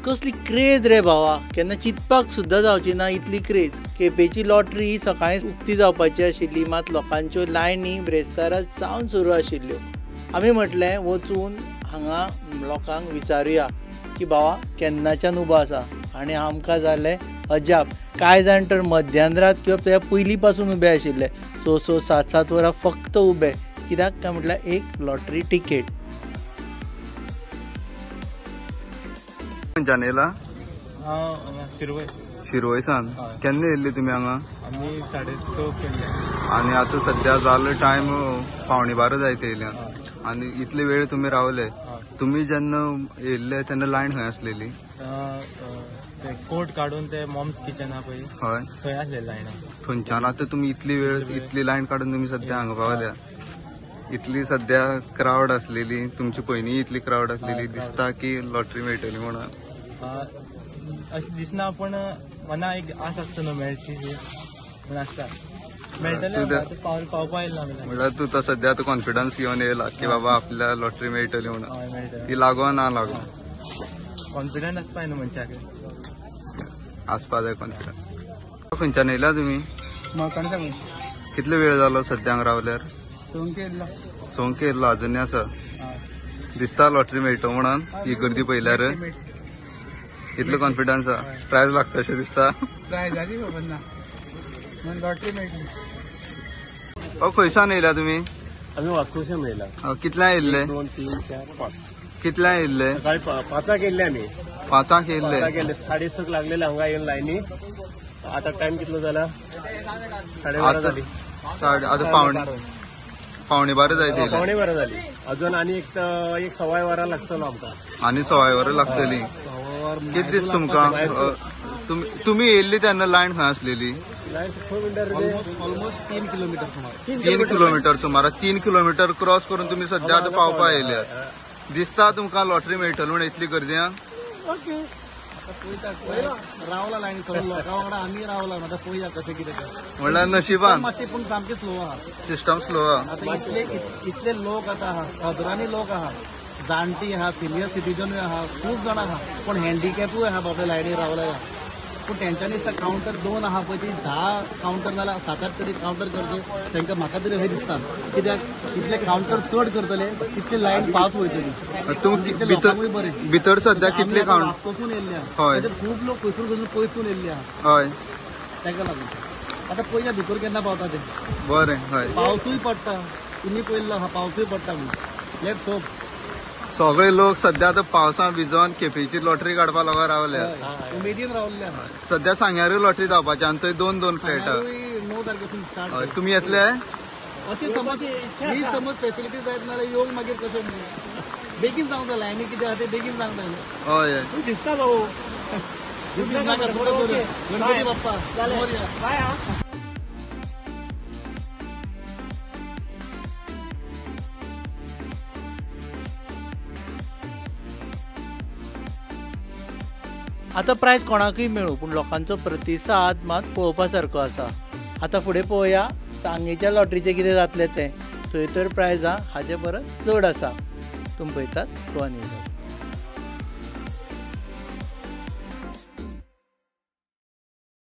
कसली क्रेज रे भावा, केन्ना चिंतपाक सुद्दां जावची ना इतली क्रेज। केपेंची लॉटरी सकाळीं उक्ती जावपाची आशिल्ली, मात लोकांच्यो लायनी ब्रेस्तारा सावन सुरू आशिल्ल्यो। आमी म्हटलें वचून हांगा लोकांक विचारुया की भावा केन्नाच्यान उबो आसा, आनी आमकां जालें अजाप। कांय जाण तर मध्यान रात किंवा त्या पयलीं पासून उबे आशिल्ले, 6 6 7 7 वरां फक्त उबे। कित्याक काय म्हटल्यार एक लॉटरी तिकेट। खंयच्यान येयला? शिरवय। शिरवयसान केन्ना येयल्ली तुमी हांगा? आमी 6:30 केल्ले। आनी आतां सद्या जालो टायम 11:45 जायत येयल्या आनी इतले वेळ तुमी रावले। तुमी जेन्ना येयल्ले तेन्ना लायन खंय आसलेली? कोट काडून ते मॉम्स किचन आहा पळय, हय थंय आसले लायन। थंयच्यान आतां तुमी इतली वेळ इतली लायन काडून तुमी सद्या हांगा पावल्या, इतली सद्या क्रावड आसलेली, तुमची पयलीं इतली क्रावड आसलेली, दिसता की लॉटरी मेळटली म्हणून? अशें दिसना, पूण मना एक आस आसता न्हू मेळची म्हूण आसता, मेळटलें पावपा येयला। म्हणल्यार तूं तो सद्या आतां कॉन्फिडन्स घेवन येयला की बाबा आपल्या लॉटरी मेळटली म्हणून, ती लागो ना लागो कॉन्फिडंट आसपा न्हू मनशाक, आसपा जाय कॉन्फिडन्स। खंयच्यान येयला तुमी? मळकण। कितलो वेळ जालो सद्या हांगा रावल्यार? 6 येयलो। 6 येयलो, अजूनय आसा। दिसता लॉटरी मेळटलो म्हणून ही गर्दी पळयल्यार? इतलो कॉन्फिडन्स आसा? प्रायज लागता अशें दिसता? प्रायजाची खबर ना, पूण लॉटरी मेळटली। खंयसान येयला तुमी? आमी वास्कोच्यान येयला। कितल्यांक येयल्ले? 2 3 4 5। कितल्यांक येयल्ले? सकाळी 5 येयल्ले आमी। 5 येयल्ले? 6:30 लागलेले हांगा येवन लायनी। आतां टायम कितलो जाला? 12:30 जाली। आतां 11:45 जायत येयले। 11:45 जाली। अजून आनी एक 1.25 वरां लागतलो आमकां। आनी 1.25 वरां लागतली। कितें दिसता तुमकां? तुमी येयल्ली तेन्ना लायन खंय आसलेली? ऑलमोस्ट 3 किलोमीटर सुमार। 3 किलोमीटर सुमार। 3 किलोमीटर क्रॉस करून तुमी सद्या आतां पावपा येयल्या। दिसता तुमकां लॉटरी मेळटली म्हूण इतली गर्दीयां? रावला लायन लोकां वांगडा आमी रावला, आतां पळोवया कशें कितें। म्हणल्यार नशिबान मातशें, पूण सामकें स्लो आहा सिस्टम, स्लो आहा। आतां इतले लोक आतां आहा, हजरांनी लोक आहा, जाणटी आहा, सिनियर सिटीजनूय आहा, खूब जाणां आहा, पूण हँडिकॅपूय आहा बाबा लायनी रावले आहा। पूण तेंच्यांनी दिसता कावंटर 2 आहा पळय, ती 10 कावंटर नाल्यार 7-8 तरी कावंटर करचे तांकां, म्हाका तरी अशें दिसता। कित्याक इतले कावंटर चड करतले तितले लायन पास वयतली। लोकांकूय बरें। भितर सद्या कितले कावंटर? वास्कोसून येयल्ले आहा, खूब लोक खंयसून खंयसून पयसून येयल्ले आहा। हय, ताका लागून आतां पळया भितर केन्ना पावता ते। बरें, हय। पावसूय पडटा, तुमी पळयल्लो आहा, पावसूय पडटा म्हूण। Let's hope. सगळे लोक सद्या आतां पावसान भिजोन केपेंची लॉटरी काडपा लागून रावल्या, उमेदीन रावल्ले। सद्या सांग्यारूय लॉटरी जावपाची आनी थंय 2 2 फ्लॅट। 9 तारखेसून स्टार्ट। तुमी येतले? अशी समज ही समज फेसिलिटी जायत नाल्यार येवंक मागीर कशें बेगीन जावंक जाय, लायनी कितें आहा तें बेगीन जावंक जाय। हय, दिसता भाऊ, गणपती बाप्पा मोरया। आतां प्रायज कोणाकूय मेळूं, पूण लोकांचो प्रतिसाद मात पळोवपा सारको आसा। आतां फुडें पळोवया सांगेच्या लॉटरीचें कितें जातलें तें। थंय तर प्रायजां हाजे परस चड आसा। तुमी पळयतात गोवा न्यूज।